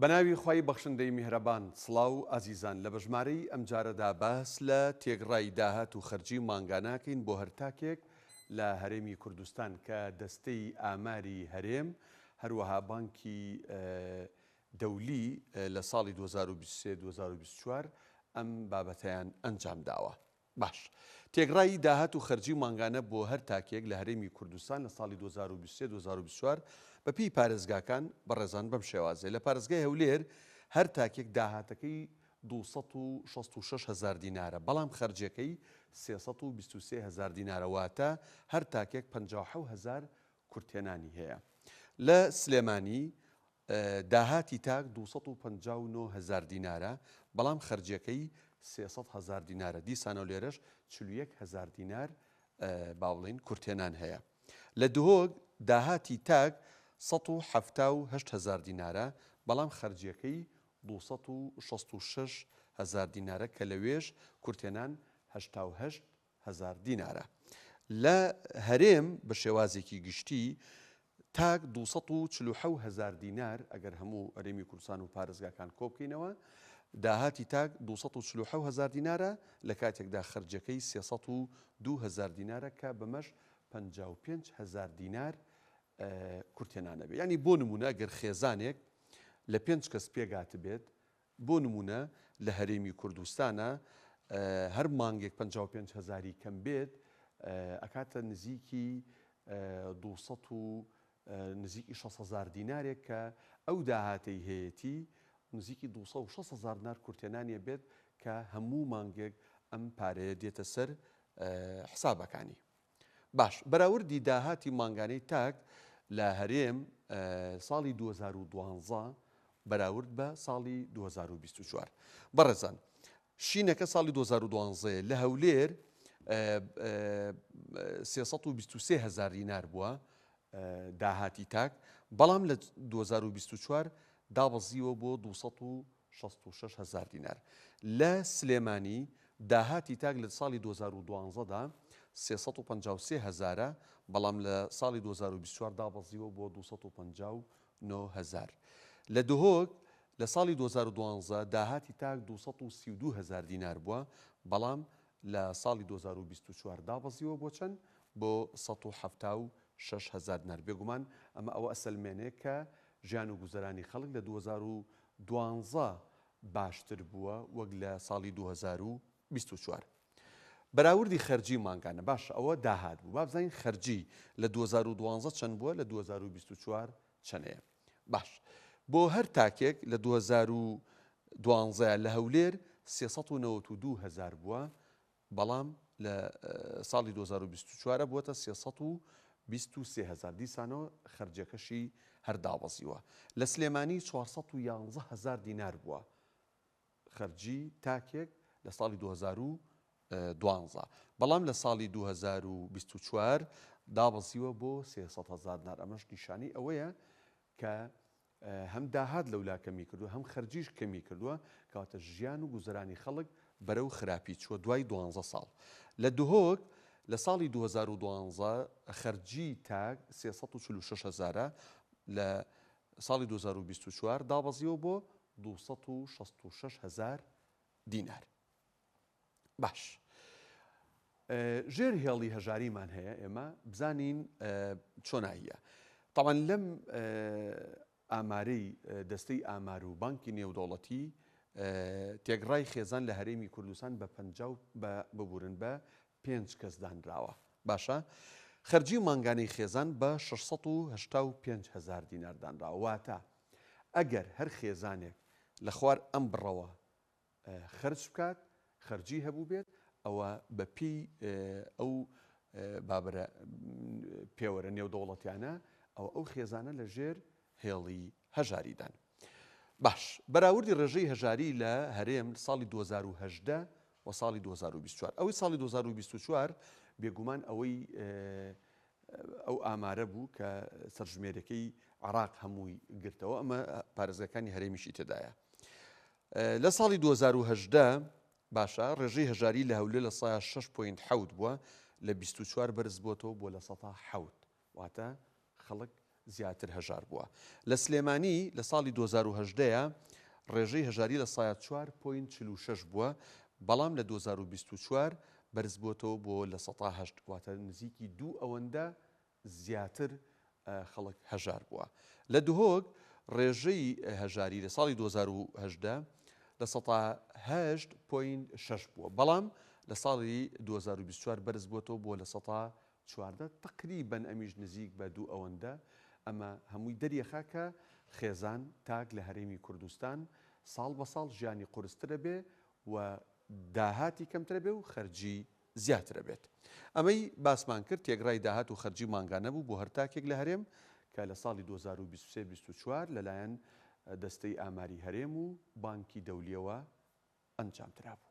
بەناوی خوای بەخشندەی میهرەبان سڵاو ئازیزان لە بەژمارەی ئەمجارەدا باس لە تێکڕای داهات و خەرجی مانگانە ئەکەین بۆ هەر تاکێک لە هەرێمی کوردستان کە دەستەی ئاماری هەرێم هەروەها بانکی دەولی لە ساڵی 2023 2024 ئەم بابەتەیان ئەنجام داوە. باش. تێکڕای داهات و خەرجی مانگانە بۆ هەر تاکێک لە هەرێمی کوردستان لە ساڵی 2023 2024 بە پێی پارێزگاکان بەڕێزان بەم شێوازەیە، لە پارێزگای هەولێر هەر تاکێک داهاتەکەی 266 هەزار دینارە بەڵام خەرجیەکەی 323 هەزار دینارە واتە هەر تاکێک 57 هەزار کورتهێنانی هەیە. لە سلێمانی داهاتی تاک 259 هەزار دینارە، بەڵام خەرجیەکەی 300 هەزار دینارە، دیسانەوە لێرەش 41 هەزار دینار با بڵێین کورتهێنان هەیە. لە دهۆک داهاتی تاک 178 هەزار دینارە، بەڵام خەرجیەکەی 266 هەزار دینارە کە لەوێش کورتهێنان 88 هەزار دینارە. لە هەرێم بە شێوازێکی گشتی تاک 247 هەزار دینار ئەگەر هەموو هەرێمی کوردستان و پارێزگاکان کۆبکەینەوە داهاتی تاک 247 هەزار دینارە لە کاتێکدا خەرجەکەی 302 هەزار دینارە کە بەمەش 55 هەزار دینار کورتێنانەبێ ینی بۆ نمونە گەر خێزانێک لە پێنج کەس پێگاتبێت بۆ نموونە لە هەرێمی کوردستانا هەر مانگێک 55 هەزاری کەم بێت ئەکاتە نزیکی 200 و نزیکی 6 هەزار دینارێک کە ئەو داهاتەی هەیەتی نزیکی 260 هەزار دینار کورتێنانیە بێت کە هەموو مانگێک ئەم پارەیە دێتە سەر حسابەکانی. باش بەراوردی داهاتی مانگانەی تاک لە هەرێم ساڵی 2012 بەراورد بە ساڵی 2024. بەڕێزان شینەکە ساڵی 2012 لە هەولێر 323 هەزار دینار بووە داهاتی تاک بەڵام لە 2024 دابەزیوە بۆ 266 هەزار دینار. لە سلێمانی داهاتی تاک لە ساڵی 2012 دا 353 هەزارە بەڵام لە ساڵی 2024 دابەزیوە بۆ 259 هەزار. لە دهۆک لە ساڵی 2012 داهاتی تاک 232 هەزار دینار بووە بەڵام لە ساڵی 2024 دابەزیوە بۆ چەند؟ بۆ 176 هەزار دینار. بێگومان ئەمە ئەوە ئەسەلمێنێ کە ژیان و گوزەرانی خەڵک لە 2012 باشتر بووە وەک لە ساڵی 2024. بەراوردی خەرجی مانگانە، باشە ئەوە داهات بوو، با بزانین خەرجی لە 2012 چەند بووە لە 2024 چەنەیە. باش بۆ هەر تاکێک لە 2012 لە هەولێر 392 هەزار بووە، بەڵام لە ساڵی 2024 بووەتە 323 هەزار، دیسانەوە خەرجیەکەشی هەر دابەزیوە. لە سلێمانی 411 هەزار دینار بووە خەرجی تاکێک لە ساڵی 2012، بەڵام لە ساڵی 2024 دابەزیوە بۆ 300 هەزار دینار، ئەمەش نیشانەی ئەوەیە کە هەم داهات لەولا کەمی کردووە هەم خەرجیش کەمی کردووە، کەواتە ژیان و گوزەرانی خەڵک بەرەو خراپی چووە دوای دوانزە ساڵ. لە دهۆک لە ساڵی 2012 خەرجی تاک 346 هەزارە، لە ساڵی 2024 دابەزیوە بۆ 266 هەزار دینار. باش ژێر هێڵی هەژاریمان هەیە ئێمە بزانین چۆناییە تاوان لەم ئامارەی دەستەی ئامار و بانکی نێودەوڵەتی تێگڕای خێزان لە هەرێمی کوردستان بە پ بە ببورن بە پێنج کەس دانراوە باشە خەرجی مانگانەی خێزان بە 685 هزار دینار دانراوە واتە ئەگەر هەر خێزانێک لە خوار ئەم بڕەوە خەرج بکات، خەرجی هەبووبێت، ئەوە بە پێی ئەو بابرە پێوەرە نێودەوڵەتیانە ئەوە ئەو خێزانە لە ژێر هێڵی هەژاریدان. باش بەراوردی ڕێژەی هەژاری لە هەرێم ساڵی 2018 و ساڵی 2024 ئەوەی ساڵی 2024 بێگومان ئەوەی ئەو ئامارە بوو کە سەرژمێرەکەی عراق هەمووی گرتەوە ئەمە پارێزگەکانی هەرێمیشی تێدایە لە ساڵی 2018 باشە ڕێژەی هەژاری لە هەولێر لە سایە 6.7 بووە لە 24 بەرز بۆتەوە بۆ لە سەتا حەوت واتە خەڵک زیاتر هەژار بووە. لە سلێمانی لە ساڵی 2018 ڕێژەی هەژاری لە سایە 4.46 بووە، بەڵام لە 2024 بەرزبووەتەوە بۆ 8%، واتە نزیکی دوو ئەوەندە زیاتر خەڵک هەژار بووە. لە دهۆک ڕێژەی هەژاری لە ساڵی 2018 8.6% بووە، بەڵام لە ساڵی 2024 بەرزبووەتەوە بۆ 14% تەقریبەن ئەمیش نزیک بە دوو ئەوەندە. ئەمە هەمووی دەریەخا کە خێزان تاک لە هەرێمی کوردستان ساڵ بە ساڵ ژیانی قورسترە بێ و داهاتی کەمترە بێ و خەرجی زیاترە بێت. ئەمەی باسمان کرد تێگڕای داهات و خەرجی مانگانە بوو بۆ هەر تاکێک لە هەرێم کە لە ساڵی 2023 24 لەلایەن دەستەی ئاماری هەرێم و بانکی دەولیەوە ئەنجامدرابوو.